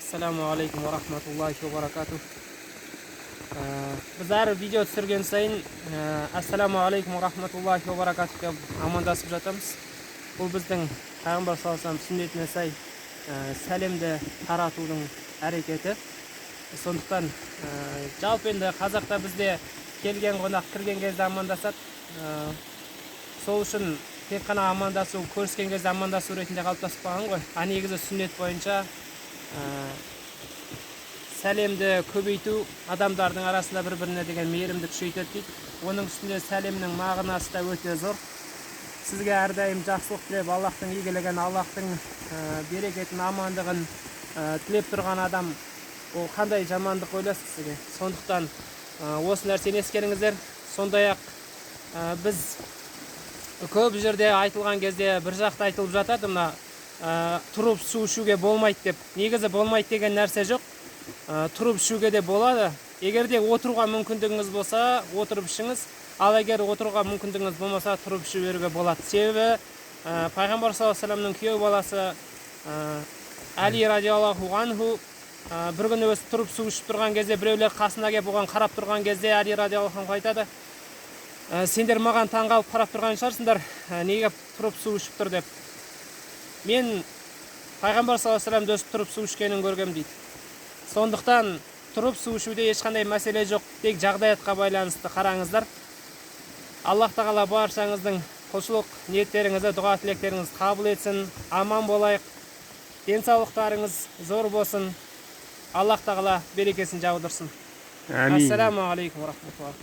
Ассаламу алейкум уа рахматуллахи уа баракатух. Біз әр видео түсірген сайын ассаламу алейкум уа рахматуллахи уа баракатух деп амандасып жатамыз. Бұл біздің пайғамбар саллаллаху алейхи сүннетіне сай сәлемді таратудың әрекеті. Сондықтан жалпы енді қазақта, бізде келген қонақ кірген кезде амандасады. Сол үшін тек қана амандасу, көріскен кезде амандасу ретінде қалыптасып қалған ғой. А негізі сүннет бойынша сәлемді көбейту адамдардың арасында бір біріне деген мейірімді күшейтеді дейді. Оның үстінде сәлемнің мағынасы да өте зор. Сізге әрдайым жақсылық тілеп, Аллахтың игілігін, Аллахтың берекетін, амандығын тілеп тұрған адам ол қандай жамандық ойласын сізге? Сондықтан осы нәрсені ескеріңіздер. Сондай ақ біз көп жерде айтылған кезде бір жақта айтылып жатады, мына тұрып су ішуге болмайды деп. Негізі болмайды деген нәрсе жоқ. Тұрып ішуге де болады. Егер де отыруға мүмкіндігіңіз болса, отырып ішіңіз. Ал егер отыруға мүмкіндігіңіз болмаса, тұрып іше беруге болады. Себебі пайғамбар саллаллаху алейхи вассаламның күйеу баласы Әли радиаллаху анху бір күні өзі тұрып су ішіп тұрған кезде, біреулер қасына келіп, оған қарап тұрған кезде, Әли радиаллаху анху айтады: «Сендер маған таңғалып қарап тұрған шығарсыңдар, неге тұрып су ішіп тұр деп. Мен пайғамбар саллаллаху алейхи вассаламды өстіп тұрып су ішкенін көргем», – дейді. Сондықтан тұрып су ішуде ешқандай мәселе жоқ, тек жағдаятқа байланысты қараңыздар. Аллах тағала баршаңыздың құлшылық ниеттеріңізді, дұға тілектеріңізді қабыл етсін. Аман болайық, денсаулықтарыңыз зор болсын, Аллах тағала берекесін жаудырсын. Әмин. Ассаламу алейкум рахматуллах.